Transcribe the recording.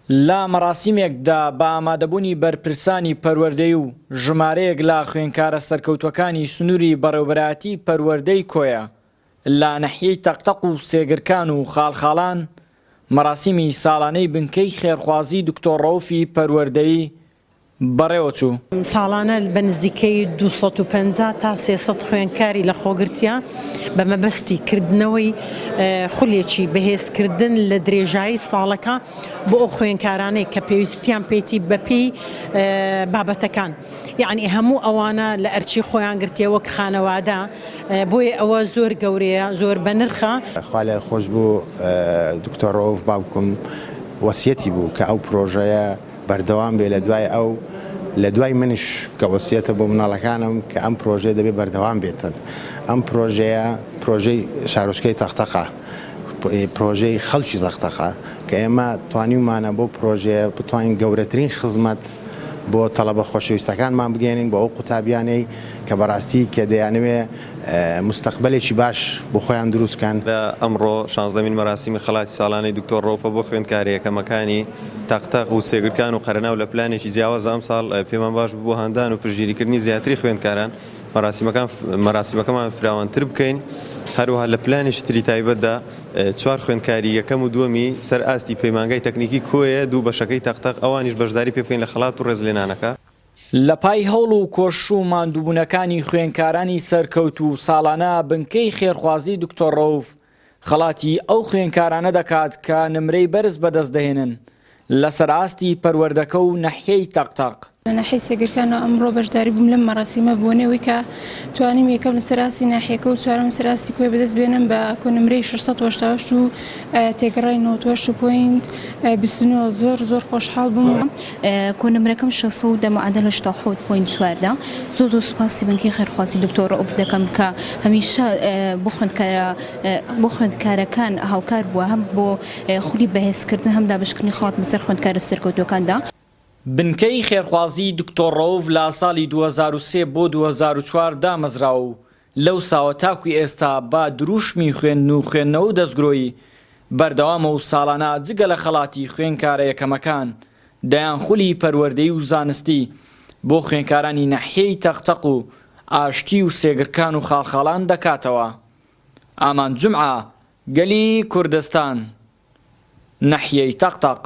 لە مەراسیمێکدا بە ئامادەبوونی بەرپرسانی پەروەردەی و ژمارەیەک لە خوێندکارە سەرکەوتووەکانی سنووری بەڕێوەبەرایەتی پەروەردەی کۆیە لە نەحیەی تەقتەق و سێگرکان و خاڵخاڵان مەراسیمی ساڵانەی بنکەی خێرخوازی دکتۆر ڕەوفی پەروەردەیی بەڕێوەچوو. ساڵانە بە نزیکەی 250 تا 300 خوێندکاری لەخۆگرتیە بە مەبەستی کردنەوەی خولێکی بەهێزکردن لە درێژایی ساڵەکە بۆ ئەو خوێندکارانەی کە پێویستیان پێیتی بەپێی بابەتەکان یەعنی هەموو ئەوانە لە ئەرچی خۆیان گرتیە وەک خانەوادە بۆیە ئەوە زۆر گەورەیە زۆر بەنرخە. خوا لای خۆش بوو دکتۆر ڕەوف باوکم وەسیەتی بوو کە ئەو پرۆژەیە بەردەوام بێ لە دوای ئەو لە دوای منیش کە وەسیەتە بۆ مناڵەکانم کە ئەم پرۆژەیە دەبێ بەردەوام بێتن ئەم پرۆژەیە پرۆژەی شارۆچکەی تەقتەقە پرۆژەی خەڵکی تەقتەقە کە ئێمە توانیومانە بۆ پرۆژەیە بتوانین گەورەترین خزمەت بۆ تەڵەبە خۆشەویستەکانمان بگەێنین بۆ ئەو قوتابیانەی کە بەڕاستی کە دەیانەوێ مستەقبەلێکی باش بۆ خۆیان دروست کەن. ئەمڕۆ شانزدەمین مەراسیمی خەڵاتی ساڵانەی دکتۆر ڕەوفە بۆ خوێندکارە یەکەمەکانی تەقتەق و سێگرکان و قەرەناو لە پلانێکی جیاوازە ئەمساڵ پێمان باش بوو بۆ هاندان و پشتگیریکردنی زیاتری خوێندکاران مەراسیمەکان مەراسیمەکەمان فراوانتر بکەین هەروەها لە پلانێکی تری تایبەتدا چوار خوێندکاری یەکەم و دووەمی سەر ئاستی پەیمانگای تەکنیکی کۆیە دوو بەشەکەی تەقتەق ئەوانیش بەشداری پێ بکەین لە خەڵات و ڕێزلێنانەکە. لە پای هەوڵ و کۆشش و ماندووبوونەکانی خوێندکارانی سەرکەوتوو ساڵانە بنکەی خێرخوازی دکتۆر ڕەوف خەڵاتی ئەو خوێندکارانە دەکات کە نمرەی بەرز بەدەست دەهێنن لەسەر ئاستی پەروەردەکە و نەحیەی تەقتەق. لە ناحیەی سێگرکانەوە ئەمڕۆ بەشداری بووم لەم مەراسیمە بۆنەی ئەوەی کە توانیم یەکەم لەسەر ئاستی ناحیەکە و چوارەم لەسەر ئاستی کۆیە بەدەست بێنم بە کۆنمرەی 688 و تێکڕای 98 و point 29 زۆر زۆر خۆشحاڵ بووم. کۆنمرەکەم 610 معادل 87 point 14 زۆر زۆر سوپاسی بنکەی خێرخوازی دکتۆر ڕەئوف دەکەم کە هەمیشە بۆ خوێندکارە بۆ خوێندکارەکان هاوکار بووە هەم بۆ خولی بەهێزکردن هەم دابەشکردنی خەڵات بەسەر خوێندکارە سەرکەوتووەکاندا. بنکەی خێرخوازیی دکتۆر ڕەوف لە ساڵی 2003 بۆ 2004 دامەزراوە و لەوساوە تاکو ئێستا بە دروشمی خوێندن و خوێندنەوە و دەستگرۆیی بەردەوامە و ساڵانە جگە لە خەڵاتی خوێندکارە یەکەمەکان دەیان خولی پەروەردەیی و زانستی بۆ خوێندکارانی ناحیەی تەقتەق و ئاشتی و سێگرکان و خاڵخاڵان دەکاتەوە. ئامانج جومعە، گەلی کوردستان، ناحیەی تەقتەق.